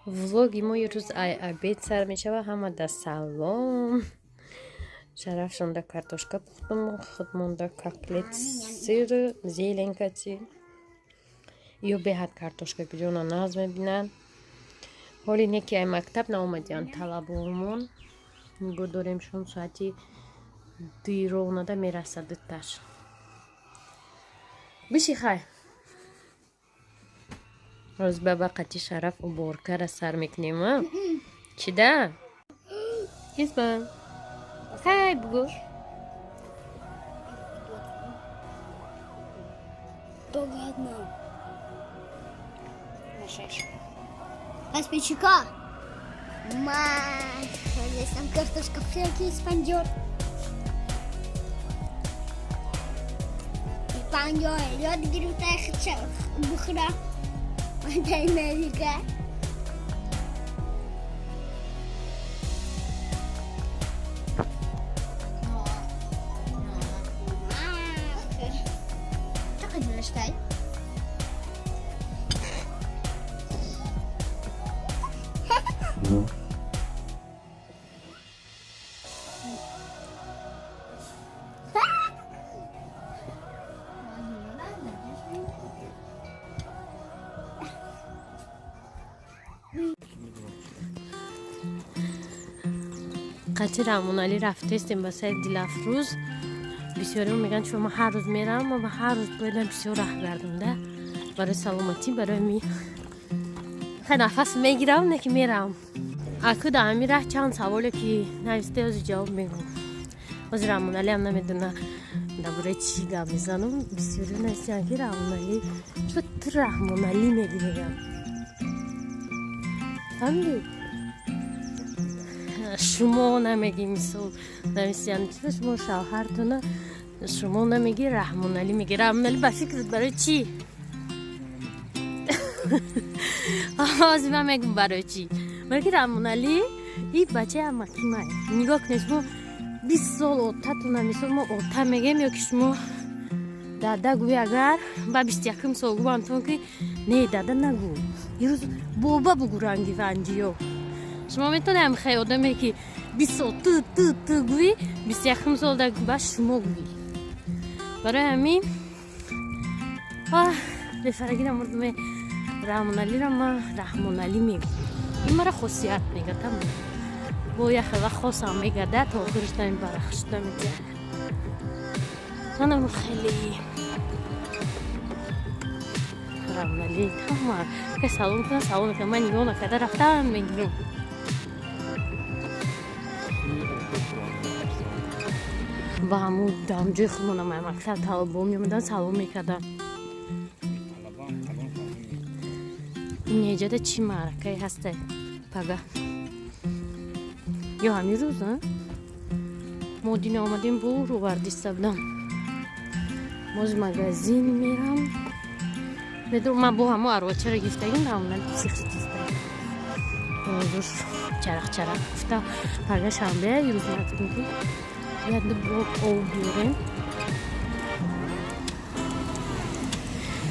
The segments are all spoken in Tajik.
Влоги мо рӯз ай обед сар мешава. Ҳама да салом. Шарафшонда картошка пухтум, худмонда котлет, сыр, зеленкати. Ё беҳад картошка биҷона нағз мебинанд. Ҳоли не ки ай мактаб наомадиянд талабомон. Нигоҳ дорем шон соати дуи ровнада мерасад дуташ. Биши хай. Рӯз баба қати Шараф уборкара сар мекунем, а? Чида? Исма. Хай бугу. Догадно. Каспичка. Мать, здесь там картошка всякий спандер. Спандер, лед грютая бухра. Америка. Қати Раҳмоналӣ рафтестем ба сайри Дилафрӯз. Бисёриҳо мегӯянд, чун ман ҳар рӯз меравам, ма ҳар рӯз бояд бисёр раҳ гардам да барои саломатӣ, барои ми хай нафас мегирам, не ки меравам. Аку дар ҳамин раҳ чанд саволе ки нависте, ҳозир ҷавоб мегӯм. Ҳозир Раҳмоналиам намедона дар бораи чӣ гап мезанам. Бисёриҳо нависиянд ки Раҳмоналӣ чун ту Раҳмоналӣ мегӣ, мегӯям. Фаҳмидӣ? Шумо намегӣ, мисол нависиянд, чиба шумо шавҳартона шумо намегӣ, Раҳмоналӣ мегӣ. Раҳмоналӣ ба фикрат барои чӣ? Ҳозир ман мегӯм барои чӣ. Барои ки Раҳмоналӣ и бачаи амакимай. Нигоҳ кунед, шумо 20 сол отатона, мисол мо ота мегем ё ки шумо дада гӯӣ, агар ба 21-ум сол гӯвам тон ки не, дада нагӯ, ирӯз боба бугӯ, ранги ванҷиё. Шумо метавонед хай одаме ки 20 сол ту ту ту гӯӣ, 21-ум сол да ба шумо гӯӣ. Барои ҳамин бефарагира мурдуме Раҳмоналиро ман Раҳмоналӣ мегӯм. Ин мара хосият мега тамом. Бо яхе вақт хосам мегарда, то охирш намебара, хушт намедиҳад. Манам хеле Раҳмоналӣ тама ка салом кунам, салом мекунам, ман нигоҳ накарда рафтам мегирам. Ба ҳамун дамҷои худмонам мактаб талабо меомадан, салом мекардам. Инеҷада чӣ маъракае ҳаста пага ё ҳамин рӯз, а? Мо дина омадем, бо рувардиста будам. Боз магазин мерам. Медонам, ман бо ҳамо арвачаро гирифтагим, Раҳмоналӣ психчиста. Рӯз чарах чарах гуфта, пага шанбе, ирӯз мегуфтем ки як ду блок об биёрем.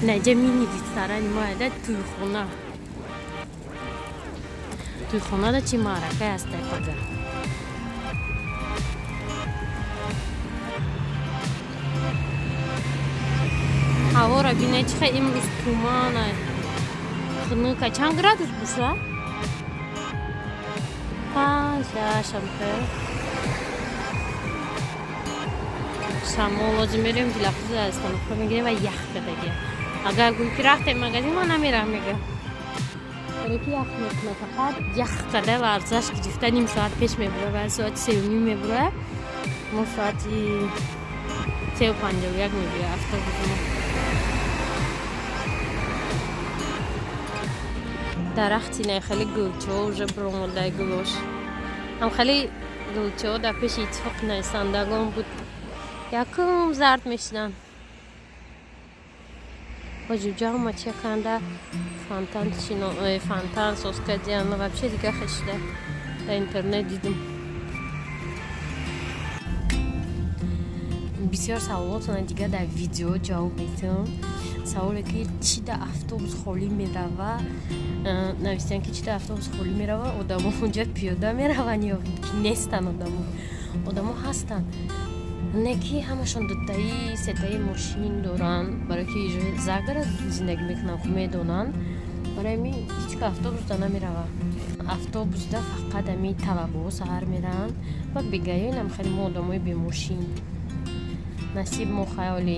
Наҷа мини ресторани мо айда тӯйхона. Тӯйхонада чӣ маъракае ҳаста пага? Ҳаворо бинед, чӣ хел имрӯз тумана, хунука. Чанд градус боша? 5, 6 хел. Шамол лозим, мерем Дилафрӯза аз остановка мегирем ва ях кардагия. Агар гӯӣ ки рафтем магазин, ман намерам, мега. Барои ки ях мекунад, фақат ях карда варзаш гирифта ним соат пеш мебура ва соати 3:30 мебура. Мо соати 3:51 мебиёя автобуси мо. Дарахти не хеле гулчаҳо уже биромадай гулош. Ҳам хеле гулчаҳо дар пеши иттифоқи нависандагон буд. Якум зард мешиданд. Ҳоҷиб ҳама чия канда фонтан чино, фонтан соз кардиян, вообще дига хешида. Дар интернет дидум. Бисёр саволотона дига дар видео ҷавоб медиҳам. Саволе ки чи да автобус холӣ мерава, навистиян ки чи да автобус холӣ мерава, одамо унҷа пиёда мераванд ё ки нестанд одамо? Одамо ҳастанд, не ки ҳамашон дутаи сетаи мошин доранд, барое ки загород зиндагӣ мекунанд, хуб медонанд. Барои ҳамин ҳеҷ ка автобусда намерава. Автобусда фақат ами талабаҳо саҳар мераванд ва бегаёнам хеле мо одамои бемошин. Насиб, мо хаёли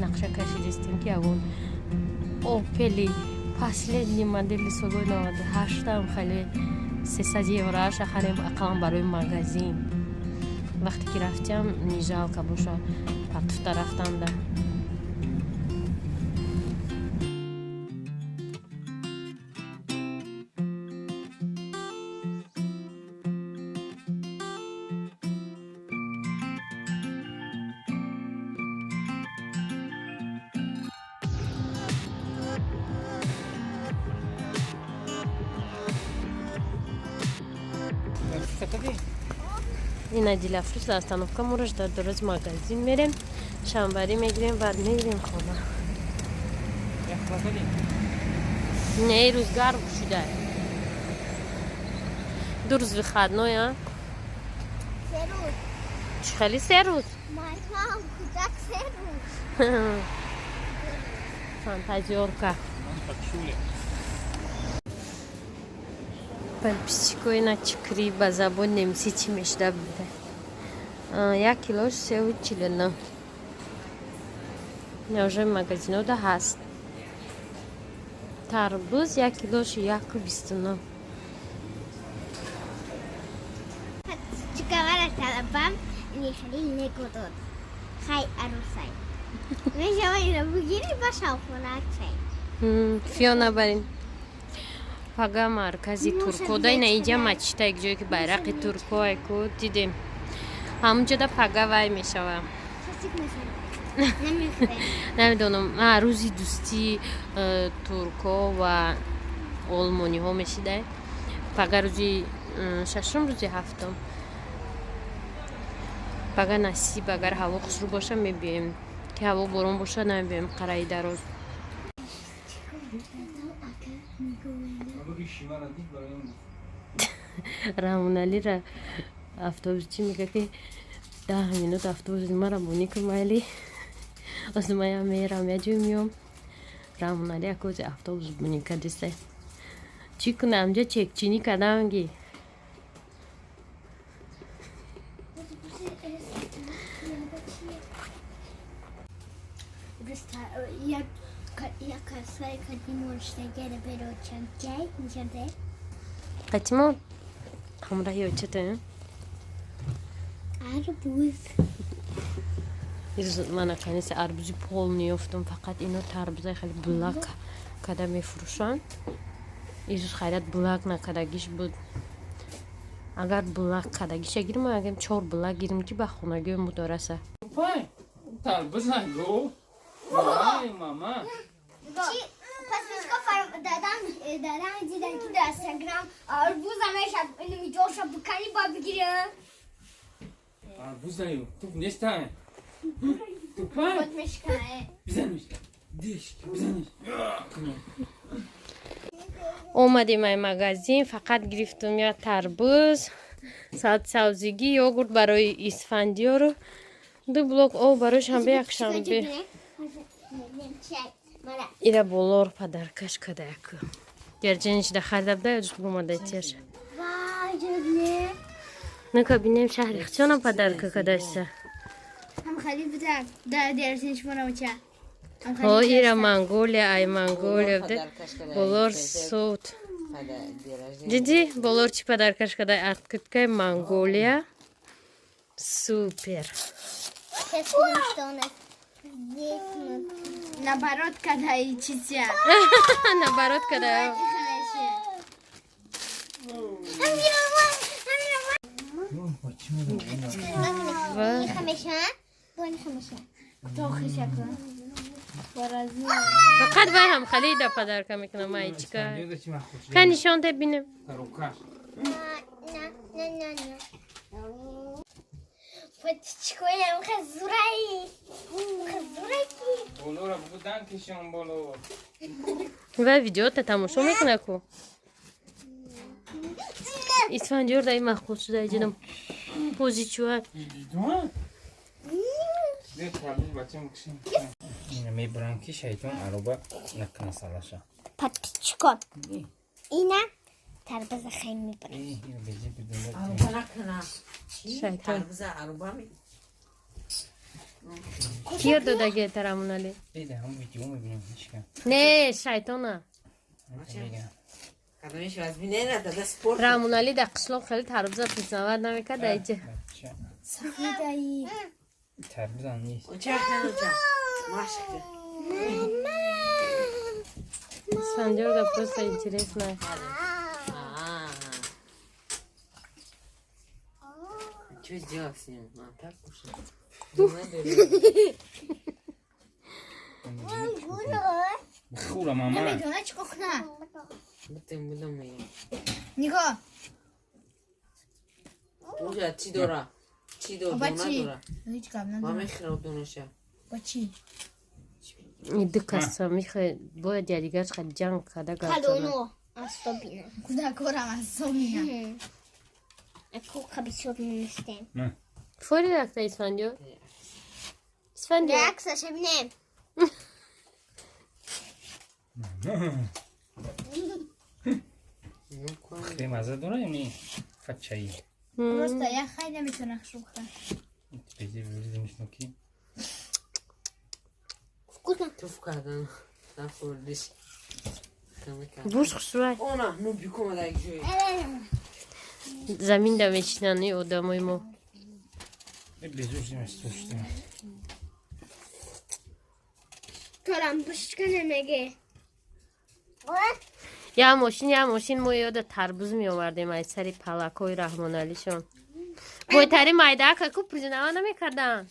нақша кашидистем, ки ягон Опели последний модели солҳои 98-ам хеле 300 евроаша харем, ақаллан барои магазин. Вақте ки рафтиам, не жалко боша партуфта рафтанда. Ина Дилафрӯз остановка моро ждать дорад. Магазин мерем, шанбарӣ мегирем, баъд мегирем хона. Не, рӯз гарм шуда, 2 рӯз выходной, а чӣ хели 3 рӯз. Фантазёрка. Подписчикои на чикри ба забони немисӣ чӣ мешуда бида? Як килош 3,49. Неужели магазинода ҳаст? Тарбуз як килош 1,29. Чикавара талабам нихали лего дод. Хай арусай. Мешава ира бугири ба шавхонак чай. Фиона барин. Пага маркази турко да, ина иҷа мачита, як ҷое ки байрақи турко айку дидем, ҳамунҷода пага вай мешава. Намедонам, рӯзи дӯстии турко ва олмониҳо мешида пага, рӯзи шашум, рӯзи ҳафтум. Пага насиб, агар ҳаво хушрӯ боша, мебиёем, ки ҳаво борон боша, намебиёем қараи дароз. Раҳмоналира автобусчӣ мега, ки 10 минут автобус мара бонӣ ку, майли, озмая мерам, я ҷой миём. Раҳмонали акози автобус бонӣ кардиста, чӣ кунам, амҷа чекчинӣ кардам ги. Як касвари кадимон штагера берочан ҷай нишанде. Қатимо ҳамраҳи очата. Арбуз. Мана каниса арбузи полный ёфтум, фақат ино тарбузаи хеле булак када мефурӯшанд. Изус хайрат булак накардагиш буд. Агар булак кардагиша гирм, агар чор булак гирм, ки ба хонагиёи мудораса. Тарбуз нагу. Вай, мама. Пасмичка дадам, дадам дидан ки дар Инстаграм арбуз ҳамеша инми ҷоша бикани ба бигира. Арбуз наю. Туп нестай. Тупай. Ход мешкане. Бизаниш. Диш, бизаниш. Омадем ай магазин, фақат гирифтум я тарбуз, саат савзигӣ, йогурт барои Исфандиёру ду блок об барои шанбе, якшанбе. Ира болор подаркаш када, яку ярҷанишда харида буда, ёдиш бумада тияш. Вай, ҷоне. Ну-ка бинем, шаҳри хчона подарка кадашса. Ҳам хали буда дар дерсинш моравча. Ҳо, ира Монголия, ай Монголия буда. Болор суд. Диди, болор чӣ подаркаш када? Открыткаи Монголия. Супер. Сейчас увидим, что у нас здесь. Наоборот, когда и читя. Наоборот, когда. Хорошо. Ва. Кто хишака? Фақат вай ҳам халида подарка мекунам, айчика. Ка нишон де, бинем. Рукаш. На, на, на, на. Пачкоям хазурай. Хазурай ки. Болора будан кишон боло. Ва видеота тамошо мекуна ку. Исфандиёр дай махқул шуда ҷинам. Позичуа. Дидуа? Де тарбуз бачам кишин. Ина мебарам ки шайтон ароба накна салаша. Пачко. Ина тарбуза хай мебарам. Ина беҷи бидун. Аруба накана. Шайтон. Тарбуза аруба ми. Кир додаге тарамунали. Дида ҳам видео мебинам ҳечка. Не, шайтона. Мегам. Кадомиш вазмине на дада спорт. Рамунали дар қишлоқ хеле тарбуза признават намекард дар иҷа. Бача. Сафедаи. Тарбузам нест. Оча хан оча. Машқ. Исфандиёр да просто интересно. А. Что сделал с ним? А, так уж. Бихӯра мама. Намедона чӣ кухна. Бутем будам мегам. Нигоҳ. Уҷа чӣ дора? Чӣ дор? Оба Дона чӣ? дора. Ҳеҷ гап Ма надорам. мехӯрам донаша. Ба чӣ? Ду каса михе бояд якдигарш қад ҷанг карда гап занад. Калоно особина. Кӯдакорам особина. Аку қабисёр нестем. Фори рафта Исфандиёр? Исфандиёр. Аксаша бинем. Хеле мазза дора ё не? Фақат чаи. Просто я хай наметавонам шӯха. Беҷи бирдимиш ки. Вкусно. Туф кардан. Нахӯрдиш. Буш хушрӯй. Она, ну бикома дар як ҷой. Замин да мечинанд и одамои мо. Безуш димаш туштим. Торам пушка намеге. Я мошин, я мошин мо ёда тарбуз меовардем аз сари палакҳои Раҳмоналишон. Бойтари майдаака ку признава намекарданд.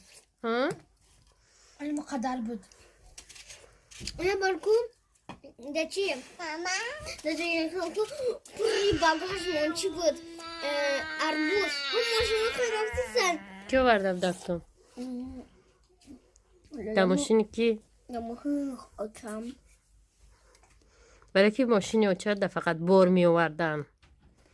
Муқаддар буд. Ина барку да чи? Мама. Да чи ку пури багажмон чӣ буд? Арбуз. Мошина харафтисан. Ки овардам дафтон? Да мошини ки? Да мошини очам. Барои ки мошини оча да фақат бор меовардан.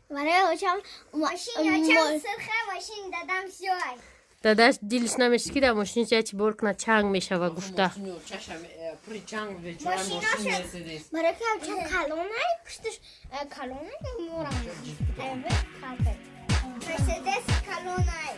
Барои очам мошини очам сурха, мошини дадам сиёҳ. Дадаш дилш намешид ки дар мошини ча чи бор кунад чанг мешава гуфта. Пури чанг бечора мошин Мерседес. Барои ки очам калонай, пушташ калонай морам. Мерседес калонай.